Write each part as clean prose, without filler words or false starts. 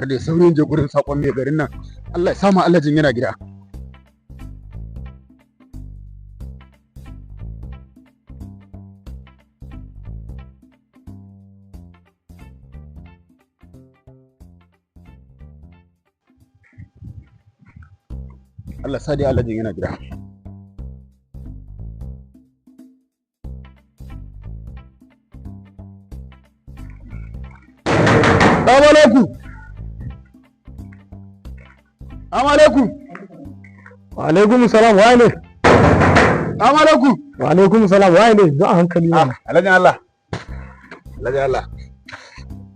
Bari da saurin je gurin sakon mai garin nan. Allah ya samu Alhajin yana gida. Allah sa dai Alhajin yana gida. Assalamu alaikum. Assalamu alaikum. Wa alaikum salam, waye ne? Assalamu alaikum. Wa alaikum salam, waye ne? Zo a hankali mana. Alhajin Allah. Alhajin Allah.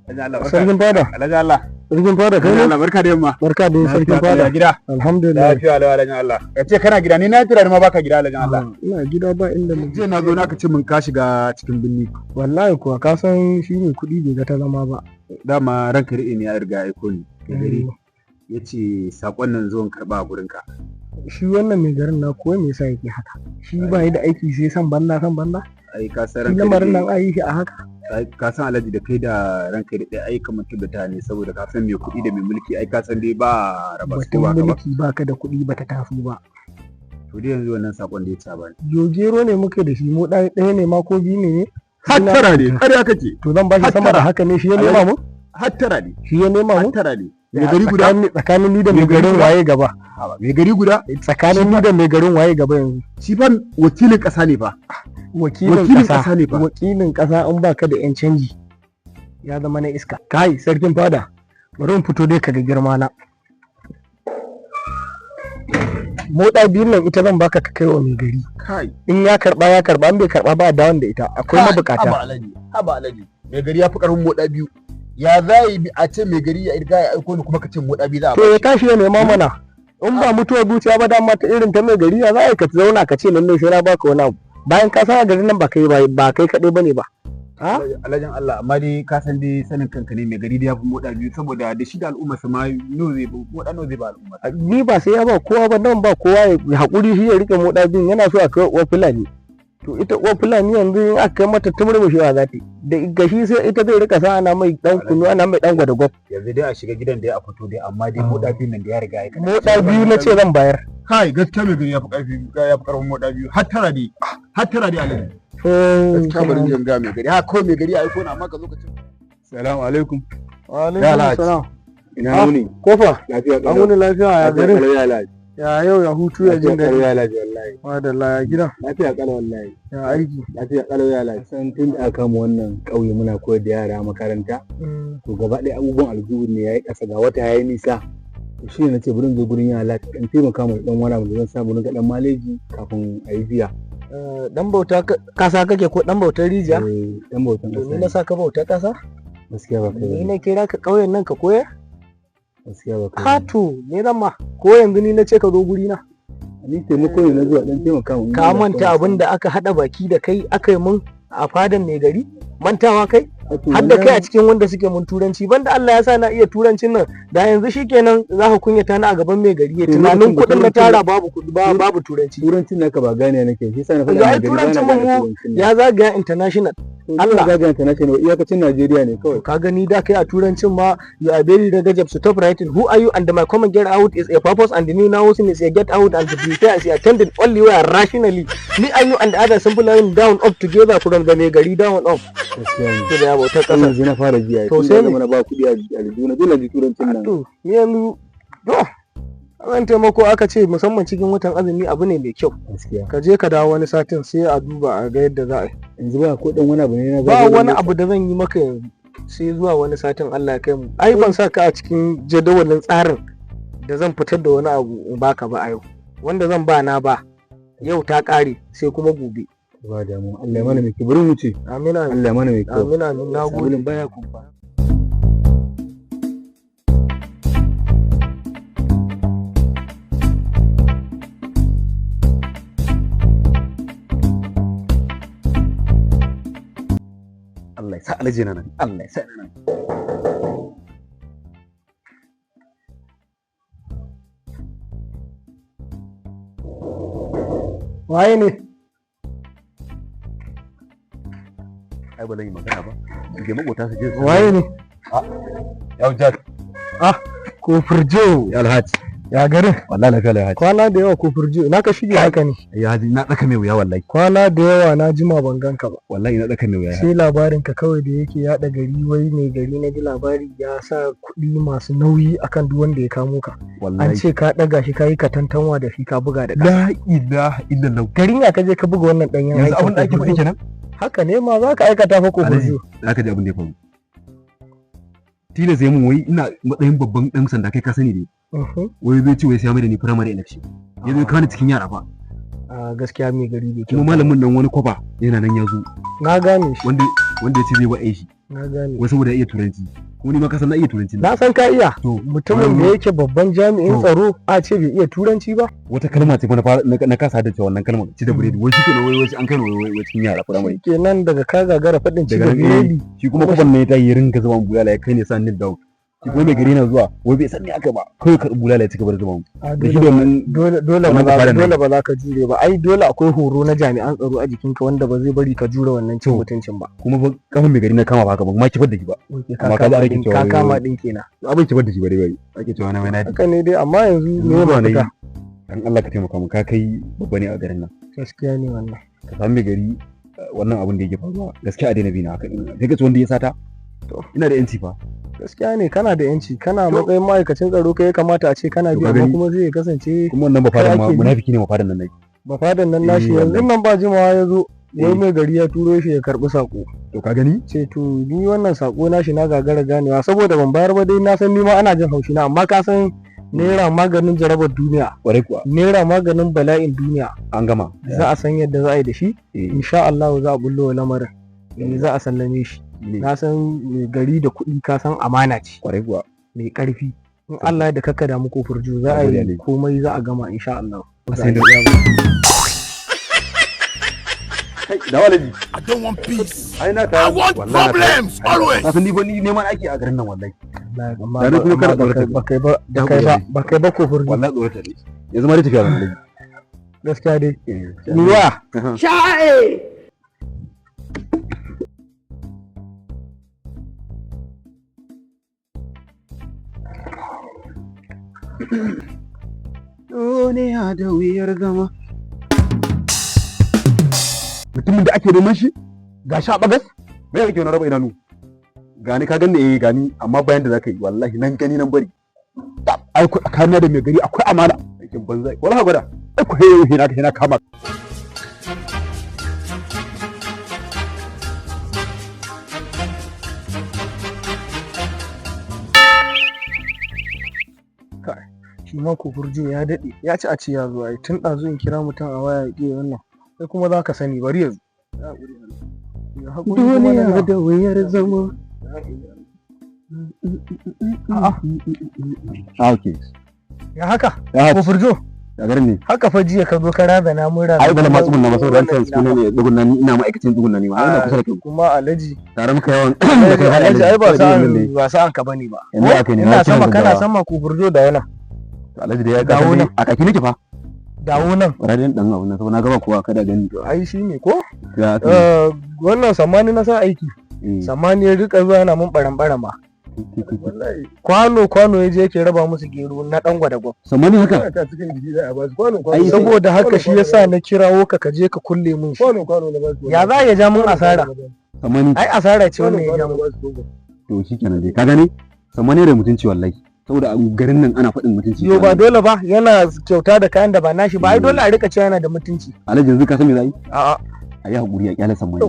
Alhajin Allah. Barka. Sarkin fada. Alhajin Allah. Sarkin fada kai Alhajin ne? Allah, barka da yamma. Barka da sarkin fada. Ya gida. Alhamdulillah. Lafiya lau, Alhajin Allah. Ka ce kana gida, ni na jira ni ma baka gida, Alhajin Allah. Ina gida, ba inda mu. Jiya na zo na ka ce mun ka shiga cikin binni. Wallahi kuwa, ka san shi ne kuɗi bai ga ta zama ba. Dama ranka daɗe ne ya riga ya aiko ni. Da gari ya ce sakon nan zuwan karɓa a gurinka. Shi wannan mai garin na kuwa, me yasa yake haka? Shi ba yi da aiki sai san banza san banza. Ai ka san Shi ranka lamarin nan daɗe. a yi shi a haka. Ai ka san Alhaji, da kai da ranka daɗe ai kamar tabbata ne, saboda ka san mai kuɗi da mai mulki, ai ka san dai ba raba su, Batun ba ka ba. mulki, baka da kuɗi bata taso ba. To dai yanzu wannan sakon da ya ci ba ni. Yogero ne muke da shi, mu ɗaya ɗaya ne ma ko biyu ne ne? Hattara ne, ƙarya kake. To zan ba shi sama da haka ne, shi ya nema mu? Hattara ne. Shi ya nema mu? Hattara ne. Mai gari guda. Tsakanin ni da mai Mai gari garin guda? waye gaba? Haba, mai gari guda. Tsakanin ni da mai garin waye gaba yanzu? Shi fa wakilin ƙasa ne fa. Wakilin Wakilin ƙasa. ƙasa ne fa. Wakilin ƙasa, in baka da yan canji ya zama na iska. Kai sarkin fada, bari in fito dai kaga girma na. Moɗa biyun nan ita zan baka ka kai wa mai gari. Kai. In ya karba ya karba, in bai karba ba, dawon da ita, akwai mabukata. Haba Alhaji, haba Alhaji. Mai gari ya fi ƙarfin moɗa biyu. Ya za yi a ce mai gari ya riga ya aiko ni kuma ka ce moɗa biyu za a To ya bashi? tashi ya nema mana. In ba mutuwar zuciya ba, dama ta irin ta mai gari, ya za a yi ka zauna ka ce lallai sai na baka wani abu, bayan ka san a garin nan ba kai ba kai kaɗai bane ba, ha? Alhajin Allah, amma dai ka san dai sanin kanka ne, mai gari dai ya fi moɗa biyu, saboda da shi da al'umma su ma nawa zai moɗa, nawa zai ba al'umma. Ni ba sai ya ba kowa ba, nan ba kowa ya haƙuri, shi ya rike moɗa biyun, yana so a kai uwar Fulani. To ita uwar Fulani yanzu in aka kai mata, tumurmushewa za ta yi da gashi, sai ita zai rika sa ana mai dan kunu, ana mai dan gwada gwab. Yanzu dai a shiga gidan dai a fito dai, amma dai moɗa biyun nan da ya riga ya kaɗan. Moɗa biyu na ce zan bayar. Kai, gaskiya mai gari ya fi ƙarfi, ya fi ƙarfin moɗa biyu. Hattara dai, hattara dai, Alhaji. Gaskiya bari in ga mai gari. Ha, kawai mai gari ya aiko ni amma ka zo ka ce. Salamu alaikum. Wa Ya Alhaji. salam. Ina Ah, wuni? Kofa. Lafiya An kalau. wuni lafiya, ya Lafiya garin? kalau ya Alhaji. Ya yau, ya hutu, ya jin Lafiya kalau daɗi? ya Alhaji wallahi. Madalla, ya gida? Lafiya kalau wallahi. Ya aiki? Lafiya kalau ya Alhaji. San tun da aka kama wannan ƙauye muna koyar da yara makaranta. To gaba ɗaya abubuwan aljihu ne yayi ƙasa, ga wata yayi nisa. To shi ne nace bari in zo gurin ya Alhaji dan taimaka mu da dan wani abu da zan samu rinka dan maleji kafin a yi biya. Dan bauta kasa kake ko dan bautar rijiya? Eh, dan bautan To ni ƙasa na ne. sa ka bautar kasa? Gaskiya ba kai Ni bane. na kira ka ƙauyen nan ka koyar? Gaskiya ba kai Ha, bane. to ne zan ma, ko yanzu ni na ce ka zo guri na? Ni taimako ne na zuwa dan taimaka mu. Ka manta abin da aka haɗa baki da kai aka yi mun a fadan mai gari? Mantawa kai? Har da kai a cikin wanda suke mun turanci, banda Allah ya sa na iya turancin nan, da yanzu shikenan za ka kunyata ni a gaban mai gari ya To, tunanin lokacin da kuɗin na turancin- tara babu kuɗi, ba babu turanci. Turancin naka ba gane nake shi yasa na faɗa Yanzu ai mai gari ba na turancin gane mu turancin nan. ya zagaya international. Allah zagaya international, iyakacin Najeriya ne kawai. Ka gani da kai a turancin ma, you are very gajab, stop writing who are you and my common get out is a purpose and the new now is a get out and to prepare is attended only where rationally me and you and the other simple line down up together from the mai gari down up. Gaskiya ne. To da ya bautar Sai kasa. yanzu na fara jiya. To Tun sai da me? zama na ba kuɗi a aljihuna, dole ji turancin nan. To ni yanzu, to zan taimako aka ce musamman cikin watan azumi abu ne mai kyau. Gaskiya. Ka je ka dawo wani satin, sai a duba a ga yadda za a yi. Yanzu ba ko dan wani abu ne na Ba zagayo wani ne? abu da zan yi maka yanzu sai zuwa wani satin, Allah ya kai mu. Ai ban sa ka a cikin jadawalin tsarin da zan fitar da wani abu in baka ba a yau. Wanda zan ba na ba yau ta ƙare, sai kuma gobe. Ba damu. Allah ya mana mai kyau. Bari mu wuce. Amin amin. Allah ya mana mai kyau. Amin amin, na gode. Sabulin baya kumfa. Allah ya sa Alhaji na nan. Allah ya sa yana nan. Waye ne? Ai ba zan yi magana ba. Ke makota su je su. Waye ne? Yau Jack. Ah, Kofurjo. Ya Alhaji. Ya garin? Wallahi lafiya Alhaji. Kwana da yawa Kofurjo, ina ka shige haka ne? Ya Haji na tsaka mai wuya wallahi. Kwana da yawa na jima ban ganka ba. Wallahi na tsaka mai wuya. Sai labarin ka kawai da yake yaɗa gari, wai mai gari na ji labari ya sa kuɗi masu nauyi akan duk wanda ya kamo ka. An Wallahi. ce ka ɗaga shi, ka yi katantanwa da shi, ka buga da ƙasa. La ilaha illallah. Garin ya ka je ka buga wannan ɗanyen Yanzu aikin abin da ake faɗi Kofurjo? kenan? Haka ne ma za ka aikata fa Alhaji, Kofurjo. za ka ji abin da ya faru. Tilas ya mun wai ina matsayin babban ɗan sanda, kai ka sani ne. Wai zai ce wai sai ya mai da ni primary election. Ya zo kawo ni cikin yara fa. A gaskiya mai gari bai Kuma kyauta ba. malamin nan wani kwafa yana nan ya zo. Na gane shi. Wanda ya ce zai wa'e shi. Na gane. Wai saboda ya iya turanci. Kuma ni ma ka san na iya turanci. Na san ka iya. To Mutumin da yake babban jami'in To. tsaro a ce bai iya turanci ba. Wata kalma ce fa na fara na kasa haddace wannan kalmar. Ci da biredi. Wai shi kenan, wai an kai ni wai cikin yara primary. Kenan daga ka gagara faɗin ci Daga da nan, eh, biredi. shi kuma kwafan ne ta yi ringa zuba mun bulala, ya kai ne sa nil down. Shi kuma mai gari na zuwa wai bai san me aka ba, kawai karɓi bulala ya ci gaba da zuba mun. A Da shi dole da wannan dole dole ba wannan za faran nan. dole ba za ka jure ba. Ai dole akwai horo na jami'an tsaro a jikinka wanda ba zai bari ka jure wannan cin To. mutuncin ba. Kuma ba kafin mai gari na kama ba haka ba ma kifar da shi ba. Oke, ka Amma ka kama ji ana din cewa ka wai- kama din kenan. Abin kifar da shi ba dai bai ake cewa na wai na Haka ne dai, amma yanzu me yanzu zuwa na yi mafita? Dan Allah ka taimaka mun, ka kai babba ne a garin nan. Gaskiya ne wannan. Ka samu mai gari, wannan abin da yake faruwa gaskiya a daina bi na haka din. Sai ka ci wanda ya sata. To. Ina da yanci fa. Gaskiya ne, kana da yanci, kana To. matsayin ma'aikacin tsaro kai ya kamata a ce kana To, bi, ka amma gani? kuma zai kasance Kuma wannan ba Kai fadan ma ake bi. munafiki ne mafadan nan naki. Bafadan nan Eh, nashi yanzu wallahi. nan ba jimawa ya zo wai Eh. mai gari ya turo shi ya karɓi sako. To ka gani? Ce to ni wannan sako nashi na gagara ganewa saboda ban bayar ba dai, na san ni ma ana jin haushi na, amma ka san naira maganin jarabar duniya. Kwarai kuwa. Naira maganin bala'in duniya. An gama. Za a san yadda za a yi da shi. Eh, Insha Allah za a bullo wa lamarin. Eh, za a sallame shi. Ne. Na san mai gari da kuɗi, ka san amana ce Kwarai kuwa. mai ƙarfi. In Allah da kakka damu Kofurjo, za a Nagode, yi Aliyu. komai, za a gama insha Allah. A sai da kai da walaji. I don't want peace. Ai na ta I want wallahi na ta- problems always. Ka san ni ba ni neman aiki a garin nan wallahi. Wallahi, amma Da ni kuma amma kada tsorata ba kai ba ba kai ba ba kai ba Kofurjo. Wallahi tsorata ne. Yanzu ma dai tafiya zan wallahi. Gaskiya dai. Eh, Ruwa. Duniya da wuyar zama. Mutumin da ake neman shi ga shi a bagas? Me yake wani raba idanu? Gani ka ganni, eh gani, amma bayan da zaka yi wallahi nan gani nan bari. Tab, ai ku tsakanina da mai gari akwai amana. Aikin banza. Wallahi gwada. Ai ku heyo hina hina kama. Shi ma Kofurjo ya daɗe, ya ci a ce ya zo ai tun ɗazu in kira mutum a waya ya ƙi wannan. Sai kuma za ka sani bari ya zo. Ya haƙuri kuma na Duniya da wuyar zama. A'a. Ah, okay. Ya haka Ya Kofurjo, ya garin ne. haka fa jiya ka zo ka razana mun razana. Ai bala ma tsugunna ba saboda wancan Wannan suna ne tsugunna, ni ina ma'aikacin tsugunna ne ma. Ai ina kusa da kai. Kuma Alhaji Tare muka yawan da kai har Alhaji ai ba Kawai dai sa'an yanzu ne. ba sa'an ka bane ba. Yanzu aka yi ne, na Ina kira sama kana gaggawa. sama Kofurjo da yana. To Alhaji da ya Dawo kasa nan. a kaki nake fa. Dawo nan. Radiyan dan abun nan saboda na gaba kowa kada gani. To ai shi ne ko? Ya aka yi. Eh, wannan samani na sa aiki. Eh. Samani ya rika zuwa yana mun baran ma. Wallahi. Kwano kwano ya je yake raba musu gero na dan gwada-gwa. Samani haka. Ta cikin jiki za a ba su kwano Ai, kwano. Saboda haka shi yasa na kirawo ka, ka je ka kulle mun shi. Kwano kwano na ba su. Ya za ya ja mun asara? Samani. Ai asara ce Kwano wannan ya ja kwano mun. na ba su. To shikenan dai. Ka gane? Samani da mutunci wallahi. Saboda a garin nan ana faɗin mutunci. Yo ba dole ba, yana kyauta da kayan da ba nashi ba, ai dole a rika cewa yana da mutunci. Alhaji yanzu ka san me za a yi? A'a. A yi haƙuri a kyale samani.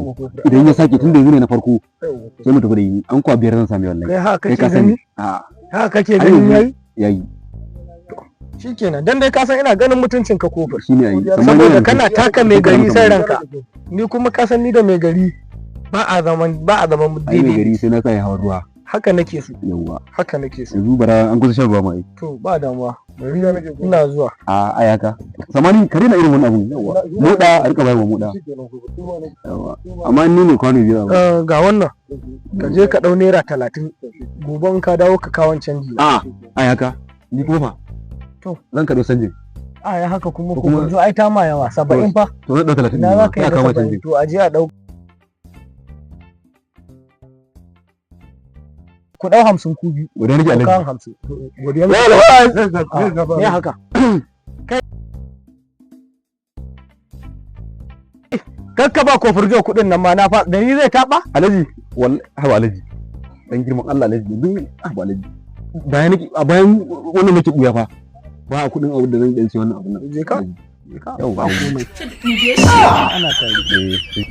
Idan ya sake tun da yanzu ne na farko sai mu tafi da yi. An kwa biyar zan sami wallahi. Kai haka Kai kake ka sani. gani? A Haka kake Ai, ganin yanzu- yayi? yayi. Shikenan, dan dai ka san ina ganin mutuncin ka Kofur. Shine yayi. Samani Saboda yana kana taka mai gari sai ranka. Ni kuma ka san ni da mai gari ba a zaman ai mai daidai. gari sai na sa ya hawa ruwa. Haka nake so, Yawwa. haka nake so. Yanzu bara an kusa shan ruwa ma ai. To ba damuwa. Bari ina zuwa. A ai haka. Samani ka daina irin wannan abun. Yawwa. Moda a rika bayarwa moda. Yawwa. Amma ni ne kwano biyar. Eh, ga wannan, ka je ka ɗau ₦30, gobe in ka dawo ka kawon canji. A ai haka. Ni kuma fa. To. Zan kaɗo canjin. A ya haka kuma Ko kuma- Kofurjo ai ta ma yawa, 70 fa. To zan ɗau 30 Ina ne za ma. ka yi Ina da kawo 70? canjin. To a je a ɗau. Ku dau 50 ku biyu. Godiya nake, Ku Alhaji. kawo 50. Godiya nake. Zai Me haka? Kai, kakka ba kofurjo kuɗin nan ma, na fa da ni zai taɓa. Alhaji, wallahi, haba Alhaji, dan girman Allah Alhaji, yanzu haba Alhaji, bayan nake a bayan wannan nake buya fa, ba a kuɗin abu da zan dan sai wannan abun nan. Je ka. Je ka. Yau ba komai, ana tare. Eh.